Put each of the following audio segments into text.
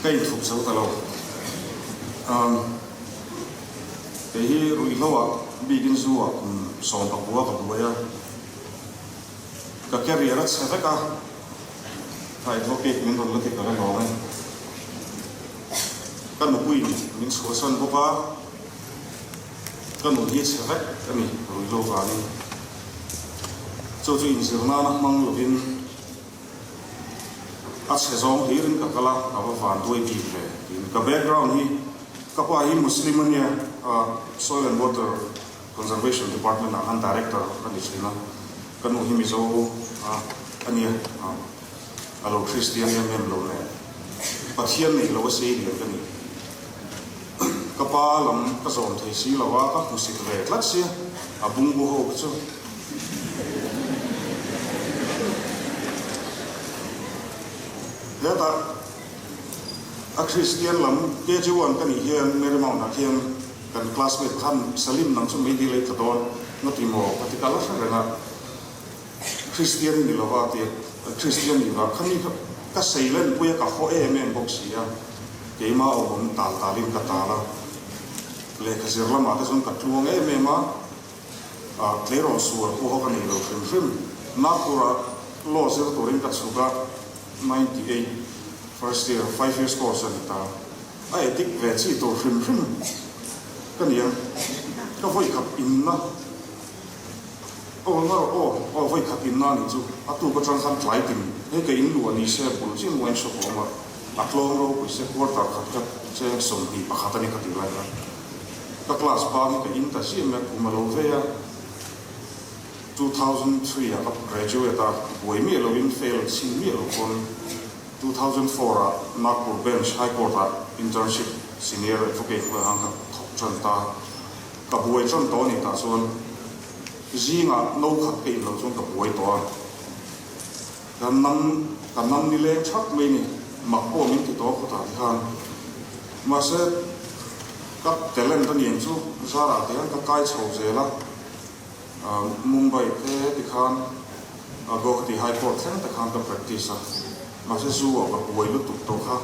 Ka inthup zo ta lo. Umm kei hi ruihhlo ah bikin zu ah kum 19 ka buai a, ka career a chhe vek a, ka advocate min rawn la ti ka la lawm e. Ka nupuiin min chhuahsan bawk a, ka nun hi a chhe vek a ni ruihhlo vangin. Chu chu inzir nana hmang lovin. A chhe zawng hlirin ka kal a, ka va van duai bik ve tiin ka background hi ka pa hi Muslim a nia, Soil and Water Conservation Department ah khan Director a ni thin a, ka nu hi Mizo a nia, a lo Christian em em lo nen Pathian neih lo a sei lian ka ni. Ka pa lam ka zawm thei si lo a, ka hmusit ve tlat sia, a bungbu ho kha chu. Hetah a Kristian lam KG one ka nih hian Marymount ah khian kan classmate khan Salim nang chu meidil ei tla dawn nga ti maw ka ti kal a hre reng a, Kristian ni lova ti Kristian nih vang kha mi kha ka seilen pui a ka haw em em bawk si a, keimah awm awm tal talin ka tal a, lehkha zir lamah te chuan ka tluang em em a. Tleirawl sual pawh ka nei lo hrim hrim. Nagpur-ah law zir turin ka chhuk a, 98 first year, five years course a ni ta. A addict ve chi tur hrim hrim ka ni ang. Ka vawikhat inna aw nga rawh aw, aw vawikhat inna a nih chu. A tuk atang khan tlai tin hei ka in luah ni se bul chin wine shop a awm a, a tlawm ropui se quarter khat kha cheng 21 a ni ka tih lai khan. Ka class bang hi ka in ta ziah mai a, kum a lo vei a, 2003 ah ka graduate a, buai miah loin fail chhin miah lo pawn 2004 ah Nagpur Bench High Court ah internship senior advocate hnuaiah khan ka thawk tan ta, ka buai tan tawh a ni tah chuan zingah no khat ka in loh chuan ka buai tawh a, ka nam ka nam nileng thak mai ni, mak pawh min ti tawh khawtah te khan. Mahse, ka talent a niang chu zarah te hian ka kai chho zel a, Mumbai te tikhan Guwahati High Court thleng te khan ka practice a, mahse zu ah ka buai lutuk tawh kha.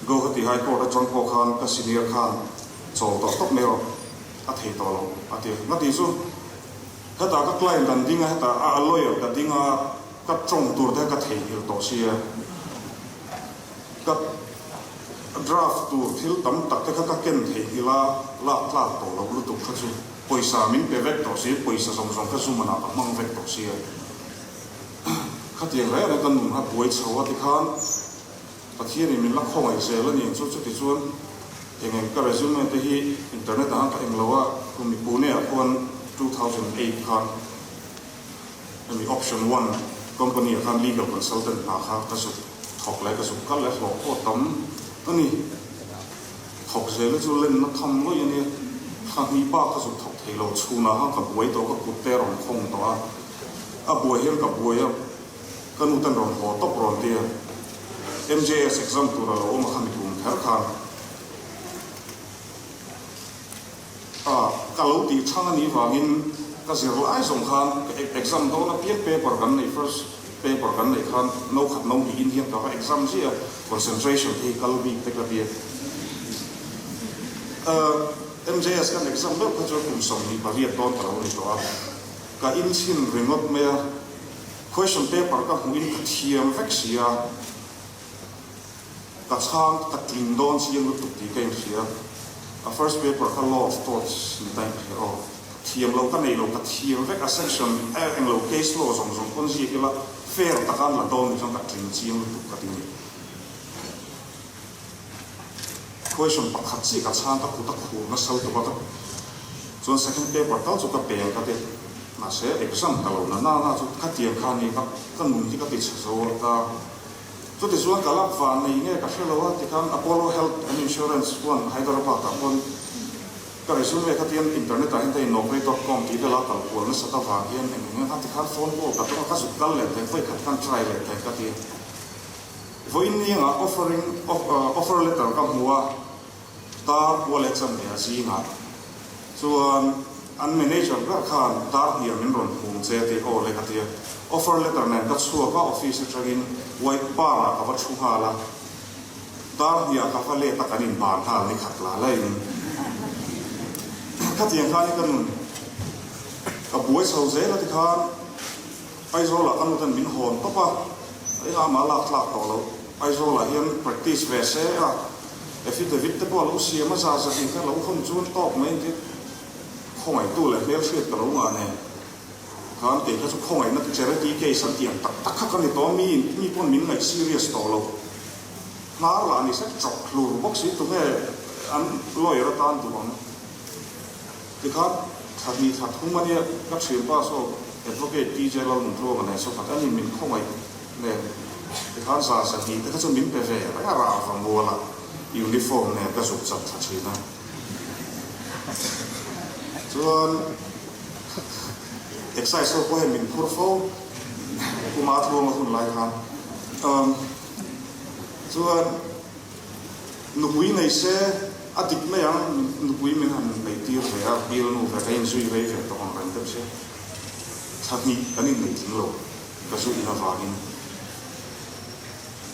Guwahati High Court atang pawh khan ka senior khan chawl tawh tawp mai rawh, a thei tawh lo a ti. Ngati chu hetah ka client an ding a, hetah a lawyer ka ding a, ka tawng tur te kha ka theihnghilh tawh sia. Ka draft tur thil tam tak te kha ka ken theihnghilh a, lak tlak tawh loh lutuk kha chu pawisa min pe vek tawh si, pawisa zawng zawng kha zumanah ka hmang vek tawh sia. Khatiang reng reng ka nun kha buai chho a tikhan Pathianin min la khawngaih zel a ni ang chu, chuti chuan eng eng ka resume te hi internet ah khan ka eng lo a, kum i Pune ah khuan 2008 khan hemi option one company ah khan legal consultant hna kha ka zuk Thawk leh ka zuk kal leh hlawh pawh tam a ni. Thawk zel hi chu lenna tham ngawih a nia. Thla hnih bak ka zuk thawk thei lo. Chhunah khan ka buai tawh, ka kut te a rawn khawng tawh a. A buai hian ka buai a, ka nu ten rawn haw tawp rawn ti a. MJS exam tur a lo awm a kha mi kum kher khan. A, ka lo tih chhang a nih vangin ka zir lai zawng khan ka exam dawn a piang paper kan neih first paper kan neih khan no khat no hnih in hian ka va exam ziah a, concentration te hi kal bik te ka tia. MJS kan exam deuh kha chuan kum 28 dawn ka lo ni tawh a, ka inchhin ringawt mai a, question paper ka hmuhin ka thiam vek si a. Ka chhang ka tling dawn chiang lutuk tih ka inhria. A first paper kha law of torts ni ta inhria aw. Ka thiam lo ka nei lo ka thiam vek a section eh englo case law zawng zawng pawn ziak ila fair taka an la dawn ni chuan ka tling chiang lutuk ka ti ni. Question pakhat chiah ka chhang ka kut a khur nasa lutuk a ka chuan second paper tal chu ka peng ka ti. Mahse exam ka lo na na na chu khatiang kha ni ka ka nun hi ka ti chhe zo a ka. Chutichuan ka lak van nei nge ka hre lo a, tikhan Apollo Health and Insurance chuan Hyderabad ah pawn ka resume kha tian internet ah hian ka in naukri dot com tih vel a kal kual nasat avang hian eng eng khan tikhan phone call ka tum a, ka zuk kal leh thei vawi khat khan try leh thei ka ti. Vawiin niangah offering offer letter ka hmu a. Tar kual leh chan leh a zingah chuan an manager ber khan tar hniam min rawn hum che tih aw le ka ti a. Offer letter nen ka chhuak a, office atangin white bar ah ka va thu nghal a. Dar hniah ka va let a kan inban nghal ni khat la lain khatiang khan hi ka nun ka buai chho zel a tikhan Aizawlah ka nu ten min hawn tawp a, engah mah lak tlak tawh loh. Aizawlah hian practice ve se a, affidavit te pawh a lo siam a, za za hi ka lo hawn chuan tawk mai ang che. Khawngaihtu leh hmelhriat ka lo ngah nen khan kei kha chu khawngaihna charity case an tih ang tak tak kha ka ni tawh a, mi mi pawn min ngaih serious tawh lo. Hnar lah ni se chawk hlur bawk si tunge an lawyer atan duh ang. Tikhan thla hnih thla thum a nia ka thianpa saw Advocate PJ Lalnuntluanga nen saw khat a ni min khawngaih nen tikhan za 200 te kha chu min pe ve reng a rah va mual a uniform nen ka zuk chak thla thin a chuan excise ho pawh hei min phur fo Kuma Tluanga hun lai khan umm chuan Nupui nei se a dik mai ang, nupui min han neih tir ve a, bialnu ve ka inzui rei ve tawh ang reng deuh se, thla hnih kan inneih tling lo ka zu in avangin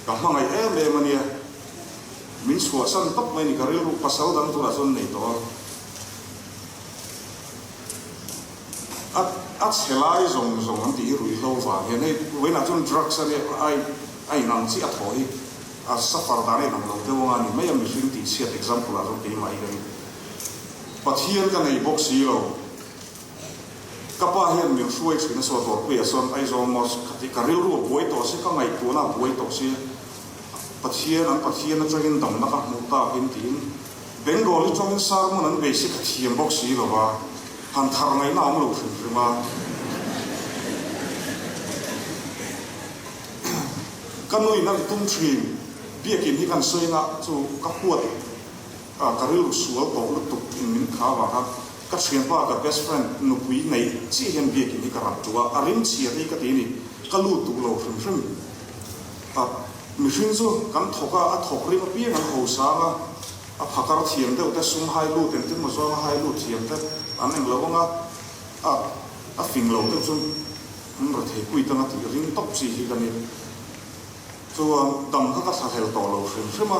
ka hmangaih em em a nia, min chhuahsan tawp mai ni ka rilru pasal dang turah chuan nei tawh a, a a chhe lai zawng zawng an tih hi ruihhlo vang hian hei vawiinah chuan drugs a nia a inang chiah a thaw hi. A suffer dan a inang lo deuh anga ni mai a, mihring tih chhiat example ah chuan keimah hi ka ni. Pathian ka nei bawk si lo. Ka pa hian min hruai thin a saw dawrpuiah sawn Aizawl Mosque kha tih ka rilru a buai tawh si, ka ngaihtuahna a buai tawh si. Pathian an Pathian atangin damna ka hmuh takin tiin Bengali tawngin sermon an bei si ka thiam bawk si lo va, han thar ngaihna a awm lo hrim hrim a. Ka nuin an tum thin, biakin hi kan sawi na chu ka huat a, ka rilru sual tawh lutuk in min kha vang a, ka thianpa ka best friend nupui nei chiah hian biakin hi ka rap duh a, a rim chhia te hi ka ti a ni, ka lut duh lo hrim hrim a, mihring chu kan thawk a, a thawk rim apiang an ho sang a, a phakar thiam deuh te sum hai lut engtin maw zawnga hai lut thiam te an englo ang a, a a fing lo deuh chu. An rethei pui tanga tih ring tawp chi hi ka ni. Chuan dam kha ka thlahlel tawh lo hrim hrim a,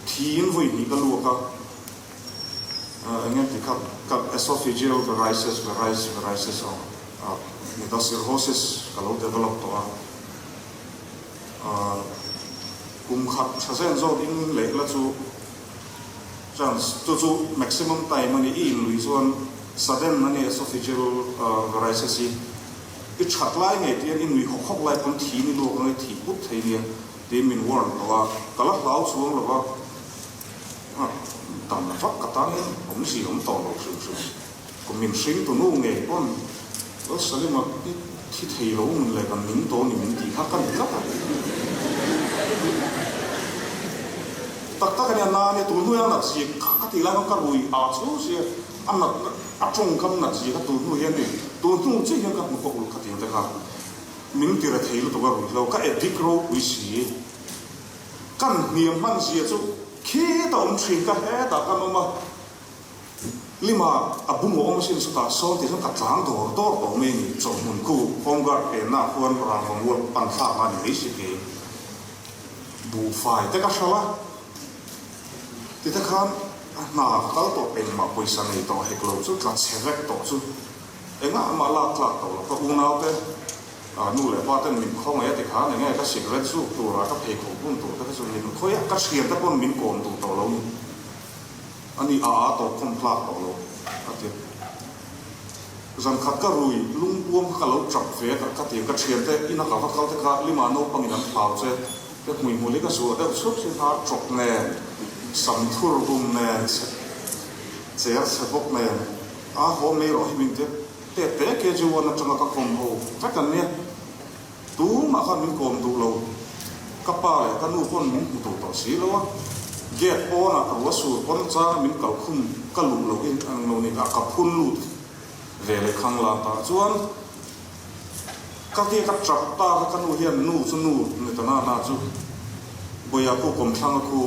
thiin vawi hnih ka luak a, eng nge tih kha ka esophageal varices varice varices aw ni ta cirrhosis ka lo develop tawh a, kum khat tha zen zawk in leh la chu chance chu chu maximum time a ni, i inlui chuan sudden a ni esophageal varices hi i that lai ngei tian i nui hawk hawk lai pawn thi ni luak anga i thih put thei nia tiin min warn tawh a, ka la hlau chuang lo va, dam vak ka tan hian awmzia awm tawh lo hrim hrim. Kum min hring tu nu ngei pawn Lalsalima i thi thei lo mun leh kan ning tawh ni min tih kha ka ni tlat a. Tak tak a nia na nia tun hnuai a nat zia kha ka tih lai khan ka rui a chho sia a nat a tawngkam nat zia kha tun hnu hian ni tun hnu chiah hian ka hmu kawk lut kha tiang te kha min ti re thei lutuk a rui lo ka addict ropui si kan hniam hman zia chu khita awm thin ka hetah kan awm a. Lima a bung awm asin chutah sawn tih chuan ka tlang dawr dawr tawh mai a ni. Chawhmun khu home guard penna khuan rangva mual pan thlak a ni mai si kei. Buhfai te ka hralh a, tite khan a hna ka kal tawh engmah pawisa nei tawh hek lo chu tla chhe vek tawh chu engah mah lak tlak tawh lo ka unaute nu leh pa ten min khawngaih a tikhan enge ka cigarette zuk tura ka pheikhawk bun tur te kha chu min khawi a ka thiante pawn min kawm duh tawh lo ni. A ni a a tawp khawm tlak tawh lo a ti. Zan khat ka rui lungpuam kha ka lo tap ve a ka ti a, ka thiante ina ka va kal te kha lima naupangin an hlau che te hmuihmul hi ka zuah deuh chhup si hna tawp nen, sam thur bum nen, cher chhe bawk nen a haw mai rawh hi min ti a, te te KG one atanga ka kawm ho vek an nia. Tumah khan min kawm duh lo, ka pa leh ka nu pawn min hmu duh tawh si lo a, gate pawnah ka rua sur pawn changa min kal khum ka luh loh in ang lo ni a, ka phun lut ve leh khang lan tah chuan ka ke ka tap ta kha ka nu hian nu chu nu ni ta na na chu Bawia khu kawmthlang a khu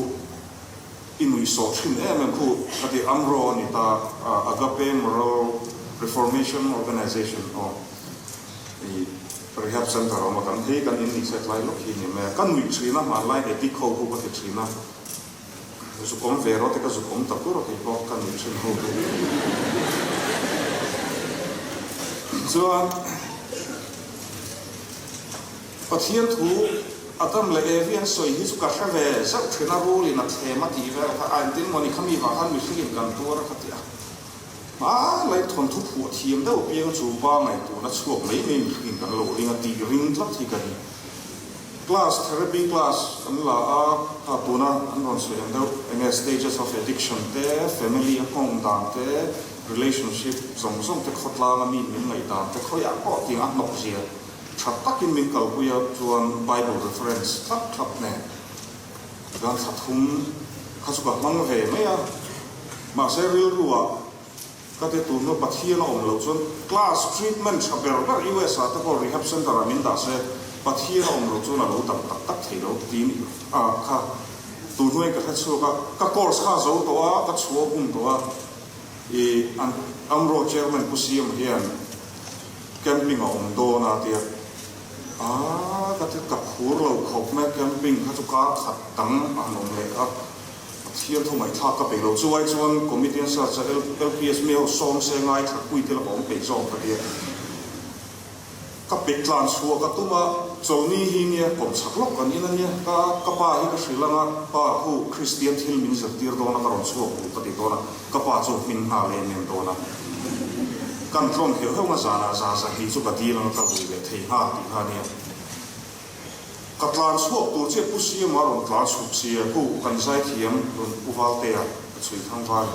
i nuih sawh thin em em khu ka ti AMRO a ni ta Agape Moral Reformation Organization aw i. Rehab Centre awm a kan hei kan in nih set lai lawk hi ni mai a, ka nuih thin a hmanlai addict ho khu ka ti thin a, zuk awm ve rawh te ka zuk awm ta kur a kei pawh ka nuih thin ho khu. Chuan Pathian thu Adam leh Evi an sawi hi chu ka hre ve zeuh thin a, rul in a thlem a tih vel kha a entin maw ni khami vang khan mihring in kan tuar a ka ti a. Hmanlai thawnthu phuah thiam deuh apiang chu pa ngaihtuahna chhuak mai mai mihringin kan lo ring a tih ring tlat hi ka ni. Class, therapy class an la a, kha tuna an rawn sawi ang deuh enge stages of addiction te, family a nghawng dan te, relationship zawng zawng te khawtlang a mi min ngaih dan te khawiah pawh tiang a hnawk zia tha takin min kalpui a chuan Bible reference thlap thlap nen Chuan thla thum kha chu ka hmang ve mai a, mahse rilru ah ka ti tur hnu Pathian a awm loh chuan class treatment tha ber ber US ah te pawh rehab center ah min dah se Pathian a awm loh chuan a lo dam tak tak thei lo tiin a kha tur hnuai ka hre chhuak a, ka course kha a zo tawh a, ka chhuah hun tawh a, i an AMRO chairman Pu Siama hian camping a awm dawn a tia. Aaa ka ti ka phur lo khawp mai camping kha chu kar khat dang a han awm leh kha Pathian thu ngaihthlak ka peih lo chu ai chuan comedian search a LPS mi ho sawm se ngaithla pui te laka awm peih zawk ka tia ka peih tlan chhuah ka tum a chawlni hi nia kawm chak lawk kan in ania ka ka pa hi ka hrilh anga pa khu Kristian thil min zirtir dawn a ka rawn chhuak duh ka ti dawn a Ka pa chu hmin nghal em em dawn a, kan tlawn heuh heuh nga zanah za za hi chu ka dil anga ka vui leh thei nghal tih kha a nia. Ka tlan chhuak tur chiah Pu Siama rawn tlan chhuk sia, Pu kan zaithiam rawn Pu Valtea ka chhui thang val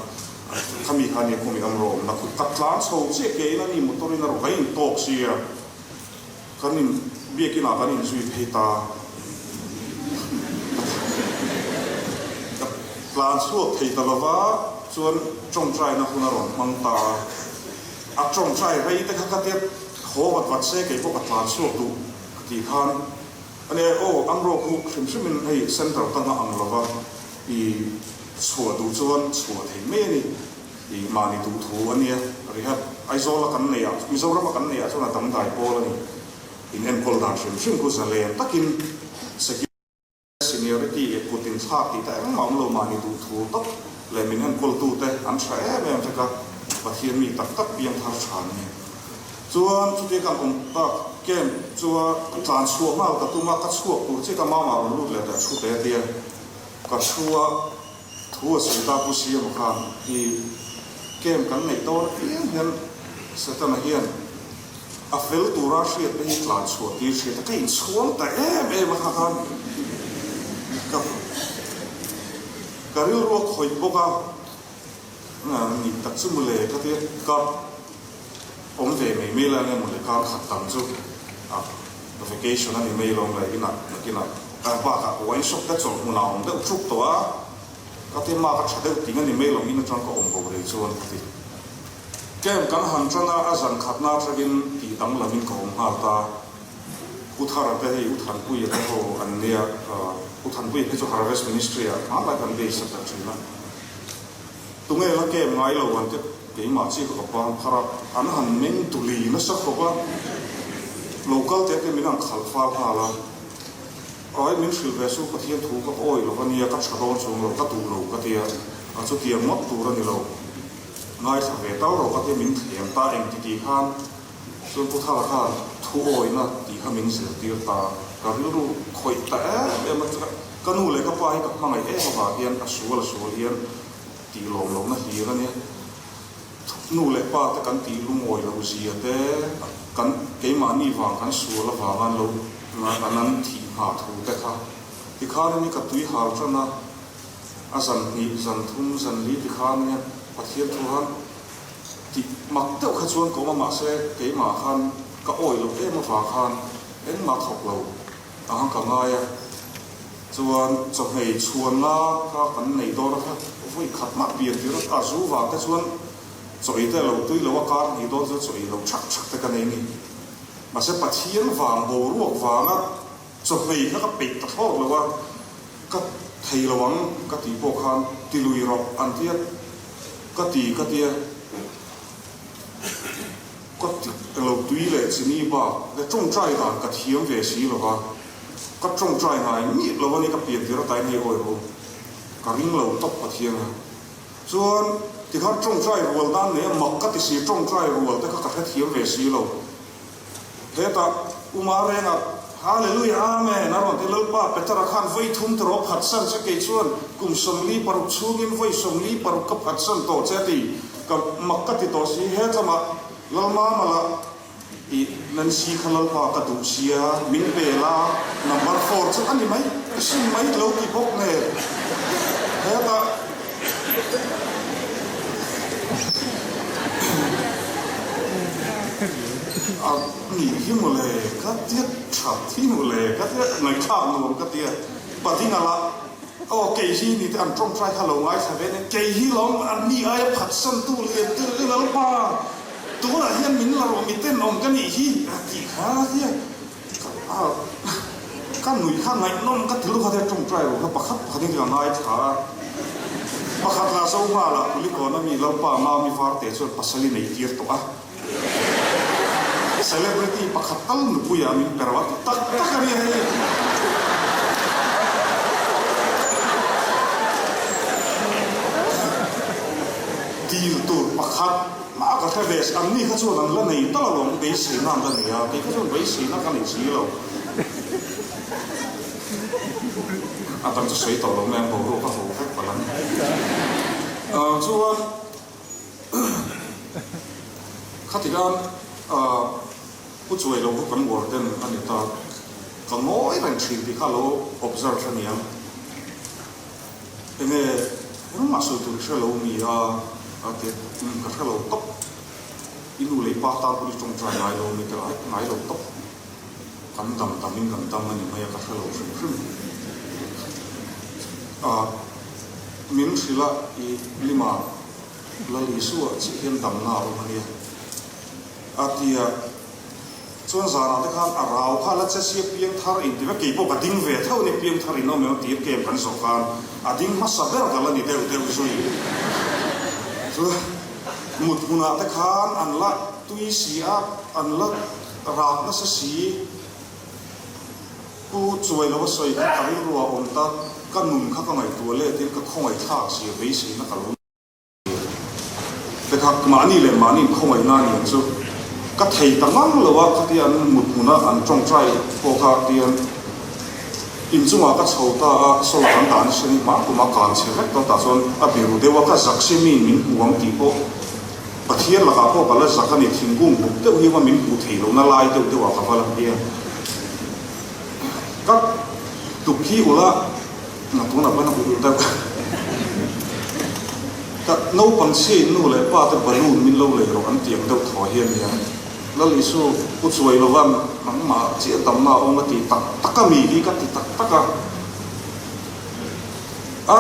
khami kha nia khumi am rawh awmna khu ka tlan chho chiah ke in a ni motor in a rawn ka in tawk sia kan in biakin ah kan in zui phei ta. Ka tlan chhuak thei ta lova chuan tawngtaina hun a rawn hmang ta a, a tawngtai rei te kha ka tia haw vat vat se kei pawh ka tlan chhuak duh ka tih khan a nia aw an rawk huk hrim hrim in hei center tanga ang lova i chhuah duh chuan chhuah thei mai a ni i mahni duh thu a nia rehab Aizawl a kan neih ah Mizoram a kan neih ah chuan a dangdai pawl a ni. In enkawl dan hrim hrim khu zalen takin seniority leh kut inthlak tih te engmah awm lo mahni duh thu tawp leh min enkawltute an tha em em vek a, Pathian mi tak tak piang thar tha an ni. Chuan chutia kan awm tak camp chua ka tlan chhuah nghal ka tum a, ka chhuak tur chiah ka mama rawn lut leh ta thu te a tia ka thu a, Thu a sawi ta Pu Siama khan i camp kan neih dawn apiang hian Setana hian a fel tura hriat te hi tlan chhuah tir hriat a ka inchhuang ta em em a kha khan ka ka rilru a khawih bawk a nih tak chu mawle ka tia ka awm ve mai mai lai nge mawle kar khat tam chu a vacation a ni mai lo nge inah nakinah bakah wine shop te chawlh hmunah a awm deuh ṭuk tawh a ka ti mak a ṭha deuh ting a ni mai lo in aṭang ka awm bo rei chuan ka ti camp kan han ṭan a a zan khatna aṭangin tih danglamin ka awm nghal ta U Thara te hei U Thanpuia te ho an nia U Thanpuia phei chu Harvest Ministry ah hmanlai kan base a ta ṭhin a. Tunge la kem ngai lo an ti keimah chi kha ka pan phar a, an han meng tuli nasa khawp a, lo kal teh te min han khalh fal nghal a, Ai min hrilh ve su Pathian thu ka awi lo ania ka tha dawn chung lo ka duh lo ka tia, a chutiang ngawt tur a ni lo, ngaithla ve tal rawh ka tia min thlem ta eng ti tih khan chuan Pu Thara khan thu awina tih kha min zirtir ta, ka rilru khawih ta em em a. Ka nu leh ka pa hi ka hmangaih em avang hian a sual a sual hian tih lawm lohna hlir a nia. Nu leh pa te kan tih lungawi loh zia te, kan keimahni vang kan sual avanga an lo an an thih nghah thu te kha tikhan a ni ka tui hal tan a, a zan hnih, zan thum, zan li tikhan a nia Pathian thu khan tih mak deuh kha chuan ka awm a mahse keimah khan ka awih loh em avang khan engmah thawk lo. Ang ka ngai a, chuan chawhmei chhuanna kha kan nei dawn a kha vawi khat mah pian tir a, a zu vang te chuan chaw ei te a lo tui lo a, kar hnih dawn chuan chaw ei lo thak thak te ka nei ni. Mahse Pathian vang boruak vanga chawhmei kha ka peih ta thlawt lo a, ka thei lo ang ka tih pawh khan ti lui rawh an tia ka ti ka tia. Ka ti lo tui leh chini bak le tawngtai dan ka thiam ve si lo va, ka tawngtai ngai miah lo a ni ka pian tir atain hei awi ru ka ring lo tawp Pathian a. Chuan tikhan tawngtai rual dan nei a mak ka ti si tawngtai rual te kha ka hrethiam ve si lo. Hetah Uma renga Hallelujah Amen a rawn ti Lalpa Petera khan vawi thum te rawh phatsan che kei chuan kum 46 chhungin vawi 46 ka phatsan tawh che a ti. Ka mak ka ti tawh si, he tlamah Lalmama lah i Nancy kha Lalpa ka duh sia, min pe la, number four chu a ni mai, ka sim mai lo ti bawk nen hetah a nih hi mawle ka tia that hi mawle ka tia ngaihthlak nuam ka tia Padinga lah Aw, kei hi ni te an tawngtai kha lo ngaithla ve nen, kei hi lawm an ni aia phatsantu lian te leh Lalpa, tunah hian min la rawh mi tenawm ka nih hi a tih kha tia ka ka nui kha ngaihnawm ka ti luh kha tia tawngtai rawh kha pakhat pakhat in ka ngaithla a, pakhat lah zo nghal ah Kulikawn ami Lalpa Mami Varte chuan pasal i nei tir tawh a, Celebrity pakhat tal nupuiah min pe rawh a ti tak tak a nia hei. Dil tur pakhat mah ka hre ve an ni kha chuan an la nei tal alawm beiseina an la nei a, kei kha chuan beiseina ka nei si lo. A dang chu sawi tawh lo mai ang boruak a ho vek palh ang. Chuan. Khati khan Pu Chuai lo kha kan warden a ni ta, ka ngawi reng thin tih kha a lo observe a niang. Enge engmah sawi tur i hre lo mi a a ti a, umm ka hre lo tawp, i nu leh i pa tan pawh i tawngtai ngai lo mi te ai ngai lo tawp, kan dam dam in kan dam a ni mai a ka hre lo hrim hrim. Min hrilh a, i lima Lal Isua chiah hian damna a awm a nia. A ti a, chuan zanah te khan a rau kha la che sia piang thar in ti vek, kei pawh ka ding ve tho a ni, piang thar in awm em tir kem kan zawh khan a ding hmasa ber ka la ni deuh deuh zui. Chuan mut hmunah te khan an la tui si a, an la rak nasa si. Pu Chuai lo a sawi kha ka rilru a awm ta, ka nun kha ka ngaihtuah let in ka khawngaihthlak zia beiseina ka lo nei a. Te kha mahni leh mahni in khawngaihna a niang chu ka thei ta ngang lo a, khatia an mut hmuna an tawngtai pawh kha tian inchungah ka chho ta a, solar an dah nasa ni hma kuma kan chhe vek tawh tah chuan a biru deuh a, ka zak si mi min hmu ang tih pawh Pathian lakah pawh ka la zak a ni, thingkung buk deuh hi va min hmuh theih lohna lai deuh deuhah ka va la hria. Ka tuk hi ula, na tunah pawn a ulh deuh. Ka naupang chhiain nu leh pa te balloon min lo lei rawh an ti ang deuh thaw hi a nia. Lal Isu, Pu Chuai lovan nangmah chiah damna a awm a ti tak tak a mi hi ka ti tak tak a. A.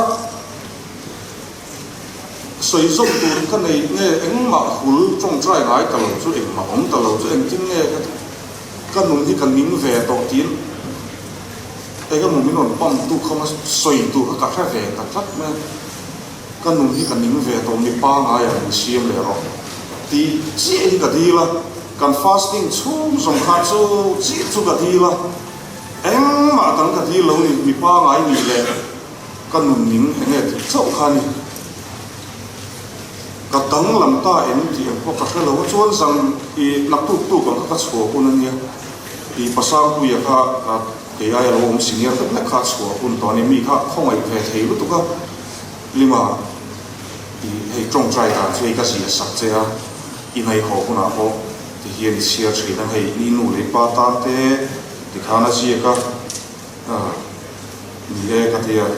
Sawi zawm tur ka nei nge engmah hul tawngtai ngai ta lo chu engmah awm ta lo chu engtin nge ka ka nun hi ka ning ve tawh tiin eng emaw min rawn pump tu kha sawi tur kha ka hre ve ta tlat mai a, ka nun hi ka ning ve tawh mi pangai ah min siam leh rawh tih chiah hi ka dil a, kan fasting chhung zawng khan chu chiah chu ka dil a, engmah dang ka dil lo ni mi pangai nih leh. Ka nun ning eng nge tih chauh kha a ni. Ka danglam ta em tih ang pawh ka hre lo a, chuan zan i naktuk tuk ang kha ka chhuah hun a nia. I Pasangpuia kha kei aia lo awm senior vek vek kha a chhuah hun tawh a ni. Mi kha khawngaih ve thei lutuk a, Lima i hei tawngtai dan chu hei ka ziah sak che a, i ngaihawh hunah pawh ti hian i chhiar thin a, hei i nu leh i pa tan te tikhan a ziak a. Ni e ka ti a,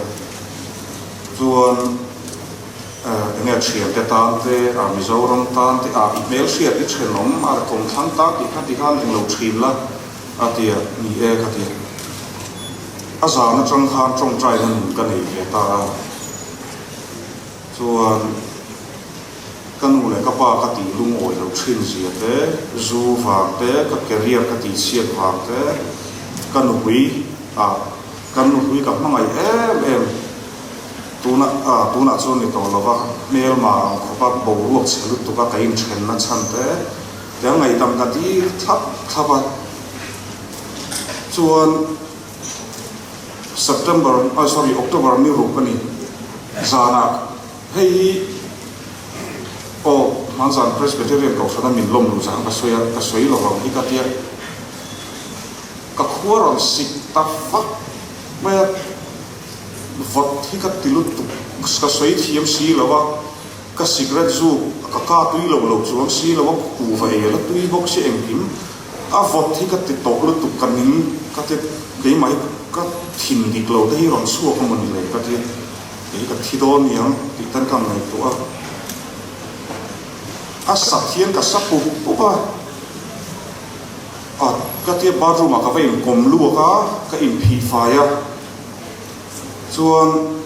chuan enge thiante tan te, a Mizoram tan te, a i hmelhriat i thenawm a kawngthlang tan tih kha ti khan englo thin la a ti a, ni e ka ti a. A zan atang khan tawngtaina nun ka nei ve ta a, chuan ka nu leh ka pa ka tih lungawi lo thin zia te, zu vang te, ka career ka tihchhiat vang te, ka nupui ah kan nupui ka hmangaih em em tuna ah tunah chuan ni tawh lova hmelma ang khawpa boruak chhe lutuk a ka inthenna chhan te. Tia ngaihdam ka dil thlap thlap a, chuan September, ah sorry October ni ruk a ni zanah hei hi aw hmanzan Presbyterian Kohhrana min lawm luh zan ka sawi a, ka sawi lovang hi ka tia ka khua rawn sik ta vak mai a, vawt hi ka ti lutuk ka sawi thiam si lo a. Ka cigarette zu ka ka tui lo lo chuang si lo a kuhva ei la tui bawk si engkim a vawt hi ka ti tawh lutuk ka ning ka ti keimah hi ka thin dik lo te hi rawn chhuak a mawni le ka ti kei ka thi dawn niang tih tan ka ngaihtuah a a sat hian ka sa pup pup a a ka tia bathroom ah ka va inkawm luak a ka inphih fai a chuan.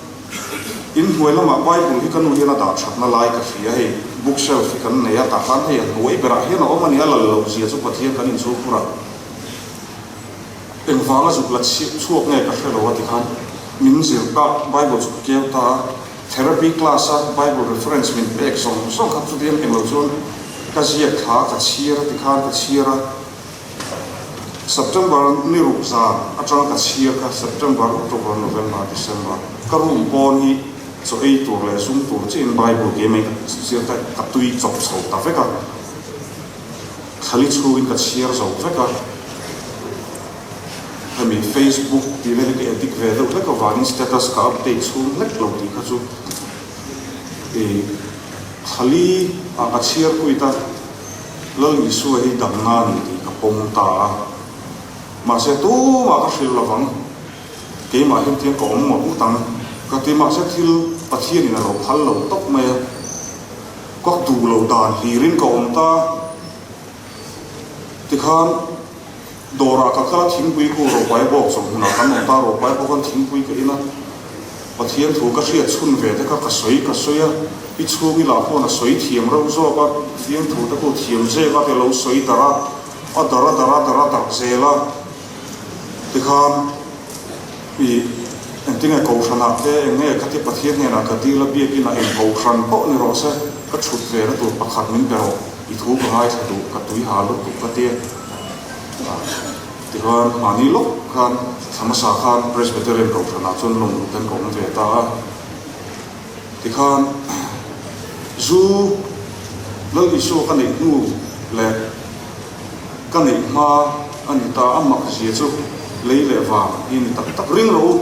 In hnuai lamah Bible hi ka nu hian a dah thatna lai ka hria hei, book shelf hi kan nei a, tah khan hei a hnuai berah hian a awm a ni, a lal loh zia chu Pathian kan inchhungkhur a, engvanga zuk la chhuak nge ka hre lo a tikhan min zir ta, Bible chu ka keu ta a, therapy class a Bible reference min pek zawng zawng kha chutiang englo chuan ka ziak thla ka chhiar a tikhan ka chhiar a. September ni ruk zan atanga ka chhiar kha September, October, November, December ka room pawn hi chaw ei tur leh zum tur chiahin Bible ke mai ka chhiar ta ka tui chawp chho ta vek a, thlali chhungin ka chhiar zo vek a, hemi Facebook tih vel hi ka edit ve deuh hlek avangin status ka update chhung hlek lo tih kha chu ih thlali ah ka chhiar kuit a. Lal Isua hi damna a ni tih ka pawm ta a, mahse tumah ka hrilh lovang, keimah hian tiang ka awm ngawt ngawt ang ka ti, mahse thil Pathianin a lo phal lo tawp mai a, ka duh lo dan hlirin ka awm ta, tikhan dawrah ka kal a, thingpui khu Ropai bawk chawhmunah kan awm ta, Ropai bawk khan thingpui ka in a. Pathian thu ka hriat chhun ve te kha ka sawi ka sawi a, i chhung i lah khuan a sawi thiam reuh zawk a, Pathian thu te khu thiam zek a ti lo sawi darh a, a darh a darh a darh a darh zel a, tikhan i engtinge Kohhranah te eng nge kha ti Pathian hnenah ka dil a biakin a eng Kohhran pawh ni rawh se, ka chhut ve na tur pakhat min pe rawh, i thu ka ngaithla duh, ka tui ha lutuk ka ti a. Tikhan mahni lawk khan thla hmasa khan Presbyterian Kohhranah chuan lawng lut an ka awm ve ta a. Tikhan zu Lal Isua ka neih hnu leh ka neih hma a ni ta a, mak zia chu lei leh vang hi ni tak tak ring rawh u.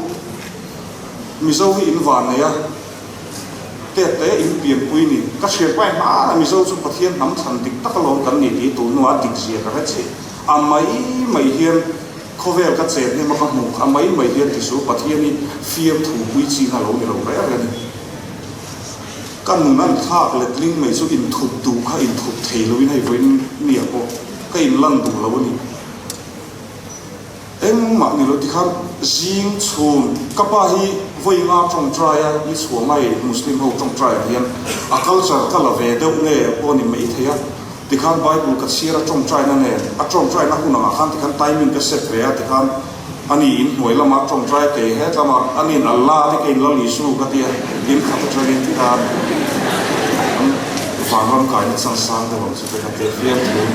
Mizo hi in van nei a, tet te in pianpui ni. Ka hriat pai hma Mizo chu Pathian hnam thlan dik tak alawm kan ni tih tun hnuah dik zia ka hre chiah. A mai mai hian khawvel ka chen hnem a ka hmuh kha a mai mai hian ti su Pathian hi fiamthu pui chin a lo ni lo reng reng a ni. Ka nun an thlak letling mai chu inthup duh kha inthup thei loin hei vawiin nia pawh ka inlan duh lo a ni. Engmah ni lo tikhan zing chhun ka pa hi vawi nga tawngtai a ni chhuah mai Muslim ho tawngtai ah hian a culture ka la ve deuh nge pawh ni mai thei a. Tikhan Bible ka chhiar a tawngtaina nen, a tawngtaina hun angah khan tikhan timing ka set ve a, tikhan ani in hnuai lama tawngtai kei het lama ani'n Allah te keiin Lal Isu ka tia in khat atangin tikhan an vanram kaina chansang deuh ang chu te ka tia fiam thung.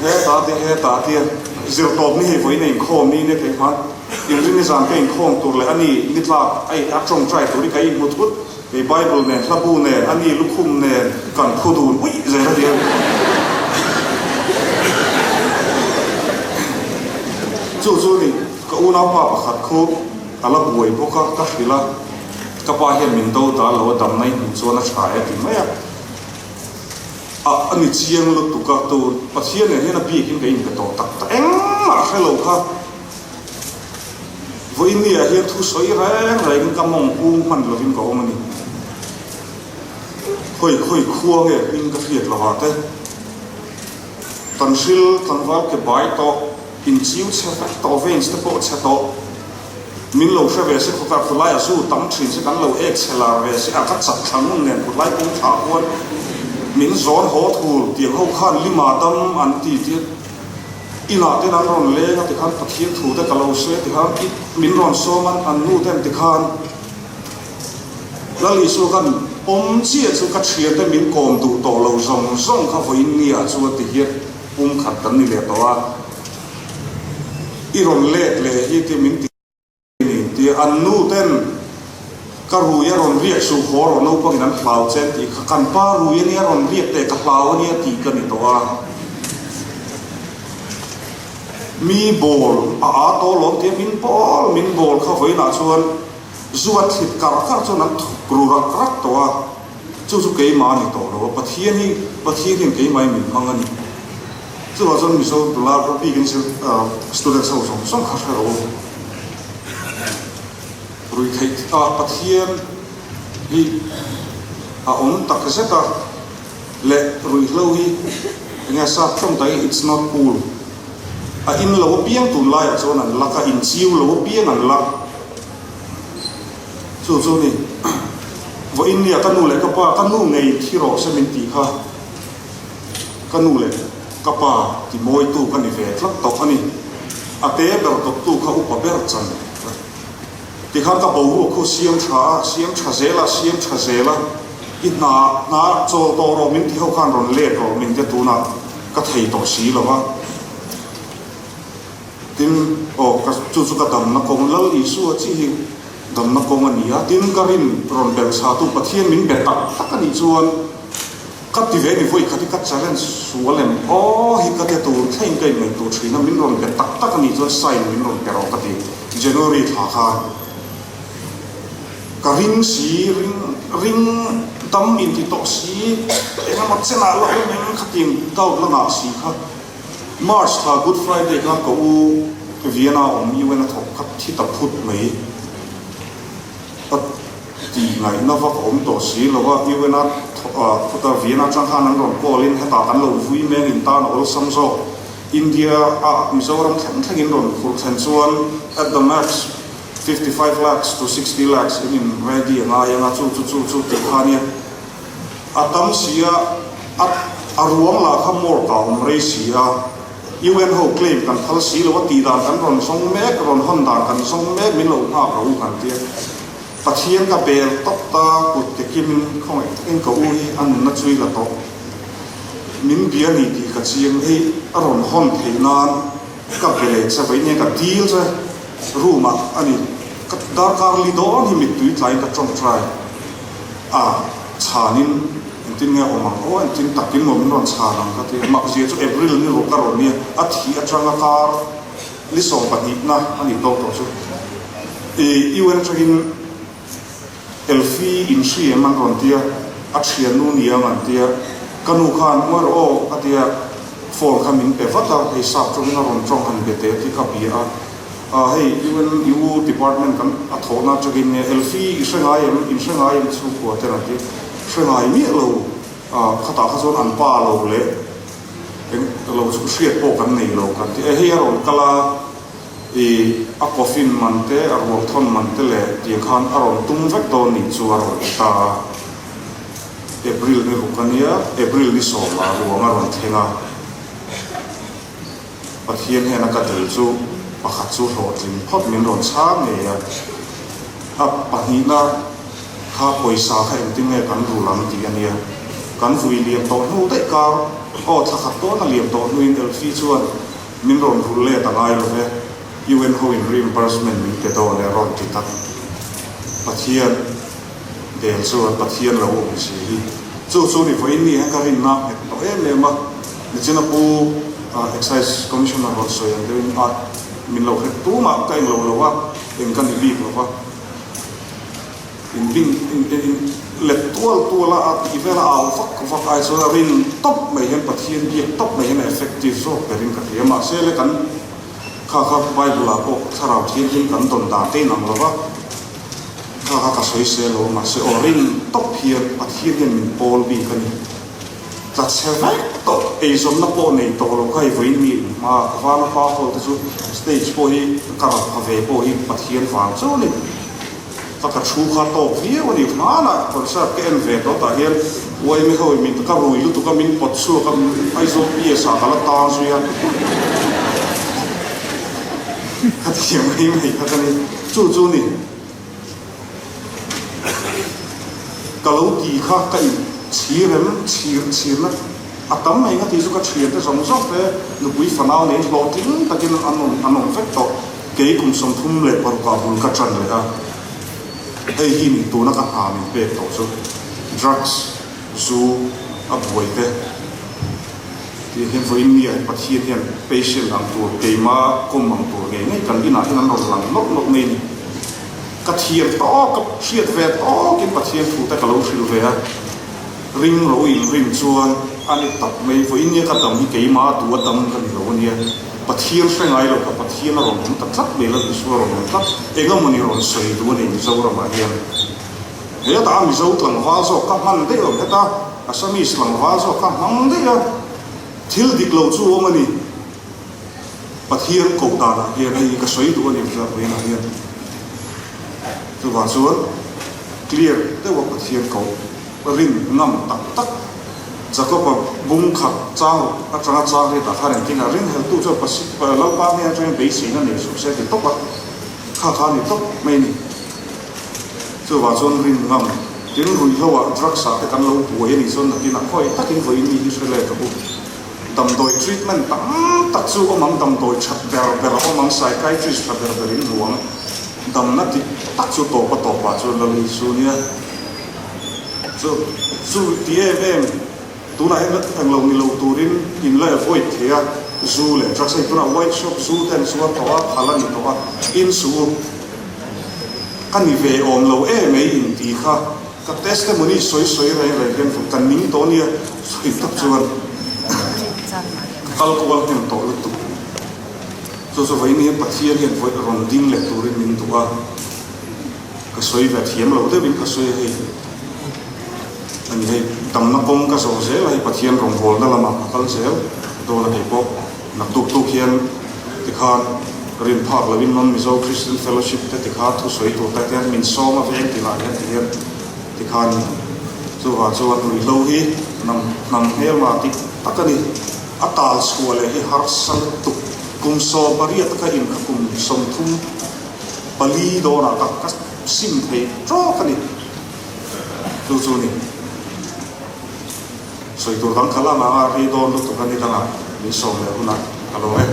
Heta te heta tia zirtawp ni hei vawiin a inkhawm ni nia kei khan inrinni zan ka inkhawm tur leh ani nitlak a tawngtai tur hi ka inhmu thut. Kei Bible nen, hlabu nen, a ni lukhum nen kan thu dun uih zel a nia. Chu chu ni, ka unaupa pakhat khu a la buai bawk a, ka hrilh a, ka pa hian min do dal lo a, damna i hmuh chuan a tha e ti mai a. A a ni chiang lutuk a, tun Pathian nen hian a biakin ka inpe tawh tak tak, engmah a hre lo kha. Vawinia hian thu sawi reng rengin ka mawng kung hman lovin ka awm a ni. Khawi khawi khua nge hming ka hriat lovah te, Tanhril tlangval ke bai tawh, inchiu chhe vek tawh, veins te pawh chhe tawh, min lo hre ve se khawkar khawlai a zu tam thin se kan lo ek chhe lar ve se a ka chak thla ngun nen khawlai kawng thla khuan min zawn haw thul tiang ho khan lima dam an ti tia Inah ten an rawn leng a tikhan Pathian thu te ka lo sawi a tikhan i min rawn sawm an an nu ten tikhan Lal Isua khan. Pawm chiah chu ka thiante min kawm duh tawh lo zawng zawng kha vawiin ni ah chuan ti hian pum khat kan ni leh tawh a, i rawn let leh hi ti min ti ni tia an nu ten ka rui a rawn riak suh haw rawh naupangin an hlau che an tih kha kan pa rui ania rawn riak teh ka hlau ania tih ka ni tawh a. Mi bawl a aa tawh lawm tia min bawl min bawl kha vawiinah chuan Zu a thlit kar kar chuan an thuk ru rak rak tawh a, chu chu keimah a ni tawh lo a, Pathian hi Pathian hian keimah hi min hmang a ni. Chuvang chuan Mizo nula bikin students ho zawng zawng kha hre ro. Ruihtheih ah Pathian hi a awm tak zet a, leh ruihhlo hi enge sap tawng takin it's not cool. A in lo apiang tunlaiah chuan an lak a, inchiu lo apiang an lak. Chu chu ni, vawiin nia ka nu leh ka pa, ka nu ngei thi rawh se min tih kha ka nu leh ka pa ti mawitu ka ni ve tlat tawh a ni. A te ber dawttu kha upa ber chan tikhan ka boruak khu siam tha a, siam tha zel a, siam tha zel a, i hna hna chawl tawh rawh min ti ho khan rawn let rawh min tia tunah ka thei tawh si lo va. Tin, aw, ka, chu chu ka damna kawng, Lal Isua chi hi damna kawng a ni a. Tin, ka rin rawn belh chhatu Pathian min be tak tak a nih chuan ka ti ve ni vawi khat hi ka challenge sual em? Aw, hi ka tia tur thleng ka inngaihtuah thin a, min rawn be tak tak a nih chuan sign min rawn pe rawh ka ti. January thla khan ka ring si, ring, ring dam inti tawh si, engemaw chenah la awm em khatiang doubt la ngah si kha. March thla Good Friday khan ka u Vienna awm UN a thawk khat thi ta phut mai. Ka ti ngaihna vak a awm tawh si lo a, UN a thawk a Vienna atang khan an rawn call in hetah kan lo vui meng in tan a awlsam zawk. India a Mizoram thleng thleng in rawn phurh thlen chuan at the max 55 lakhs to 60 lakhs in in ready a ngai ang a chu chu chu chu tih kha nia. A tam si a, a a ruang lah kha morgue ah awm rei si a, UN ho claim kan phal si lo a tih dan kan rawn zawng mek, rawn hawn dan kan zawng mek min lo nghak ro u kan tia. Pathian ka bel tawp ta kut ke kimin khawngaih takin ka u hi a nunna chui la tawh. Min bia ni tih ka chiang hei a rawn hawn theih nan ka be leh che vawiin hian ka dil che room ah a ni ka darkar li dawn hi mittui tlaiin ka tawngtai. A chhanin engtin nge awm ang aw, engtin takin maw min rawn chhan ang ka ti a, makzia chu April ni ruk a rawn nia, a thih atanga kar ni 12 na a ni tawk tawh chu. I UN atangin Elfie inhri em an rawn tia, a thiannu ni ang an tia, ka nu khan ngawi rawh aw ka tia, phone kha min pe vat a, hei sap tawngin a rawn tawng han be teh tih ka bia a. Ah hei UNU department kan a thawhna atangin nge Elfie i hre ngai em, in hre ngai em chhungkua te rawn ti hre ngai miah lo ah khatah kha chuan an pa lo leh eng lo chu hriat pawh kan nei lo kan ti e hei a rawn kal a i a coffin man te a ruang thawn man te leh tiang khan a rawn tum vek dawn nih chu a rawn ti ta a April ni ruk ania April ni sawmah ruang a rawn thleng a. Pathian hian a ka dil chu pakhat chu hlawhtling phawt min rawn chhang ngei a, a pahnihna kha pawisa kha engtin nge kan rul ang tih a nia. Kan vui liam tawh hnu daih kar, aw thla khat dawn a liam tawh hnuin Elfie chuan min rawn rul let a ngai lo ve, UN ho in reimbursement min pe dawn e a rawn ti tak. Pathian bel chuan Pathian lo awm si hi. Chu chu ni vawiin ni hian ka rinna nghet tawh em em a. Nichina pu Excise Commissioner rawn sawi ang deuhin a min lo hret tumah ka englo lo a, eng ka ni bik lo va. In bin in in let tual tual a, a tih vel a au vak vak ai chuan a rin tawp mai hian Pathian biak tawp mai hian a effective zawk berin ka hria. Mahse le kan kha kha Bible ah pawh Thlarau Thianghlim kan dawn dan te inang lo va, kha kha ka sawi se lo mahse aw rin tawp hian Pathian hian min pawl bik a ni. Tla chhe vek tawh, eizawnna pawh nei tawh lo kha hei vawiin mi hma vana pa ho te chu stage pawh hi ka rat pha ve pawh hi Pathian vang chu a ni. Ka ka thu kha tawk viau a ni. Hmanah concert ka en ve tawh tah hian uaimi ho in min ka rui lutuk a min pawt chhuak a Aizawl PS ah ka la tang zui a. Ka thiam mai mai kha ka ni. Chu chu a ni. Ka lo ti kha ka in chhir em chhir chhirna a tam mai nga tih chu ka thiante zawng zawng te nupui fanau nei hlawhtling takin an awm an awm vek tawh. Kei kum 36 ah bul ka tan leh a, hei hi min tuna ka hna min pek tawh chu drugs, zu a buai te tih hian vawiin mi ah Pathian hian patient ang tur keima kawm ang tur ngei ngei kan inah hian an rawn lang nawlh nawlh mai a ni. Ka thiam tawk, ka hriat ve tawkin Pathian thu te ka lo hrilh ve a, ring ro in rin chuan a ni tak mai. Vawiin nia ka dam hi keima duh a dam ka ni lo a nia. Pathian hre ngai lo kha Pathian a rawn awm ta tlat mai la, Isua a rawn awm tlat. Engamawni rawn sawi duh a ni Mizoramah hian. Hetah Mizo tlangval zawk ka hman daih lo, heta Assamese tlangval zawk ka hmang daih a, thil dik lo chu awm a ni. Pathian koh danah hian hei hi ka sawi duh a ni Mizoram vawiinah hian. Chuvang chuan clear deuha Pathian koh rin ngam tak tak Jakoba bung khat chang atanga chang riatah khan engtin a ringheltu chuan Lalpa hnen atangin beiseina nei suh se a ti tawp a, kha kha a ni tawp mai a ni. Chuvang chuan rin ngam tin ruihloah drugs ah te kan lo buai a nih chuan nakinah khawi takin vawiin mi hi hre let rawh u. Damdawi treatment tam tak chu awm ang, damdawi that ber ber a awm ang, psychiatrist tha ber ber in ruang damna dik tak chu tawp a tawpah chuan Lal Isu nia. Chu chu ti em em tunah hian englo ni lo turin in la avoid thei a, zu leh drugs hei tunah white shop zu te an zuar tawh a, phal a ni tawh a, in suh u ka ni ve awm lo em ei in ti kha. Ka testimony sawi sawi reng reng hian ka ning tawh nia sawi tak chuan ka kal kual hnem tawh lutuk. Chu chu vawiin hian Pathian hian vawi rawn ding leh turin min duh a, ka sawi ve thiam lo deuhin ka sawi a hei. Ani hei damna kawng ka zawh zel a hei Pathian rawngbawlna lamah ka kal zel dawn a kei pawh naktuk tuk hian tikhan rin phak loin Non Mizo Christian Fellowship te tikha thusawi tur te hian min sawm a veng tinah hian ti hian tikhan chuvang chuan ruihhlo hi hnam hnam hmelma dik tak a ni. A tal chhuah leh hi harsa lutuk kum 18 ka in kha kum 34 dawnah ka ka sim thei tawk a ni. Chu chu ni. Sawi tur dang kha la ngang a, ri dawn lutuk a ni dangah min sawm leh hunah ka lo e.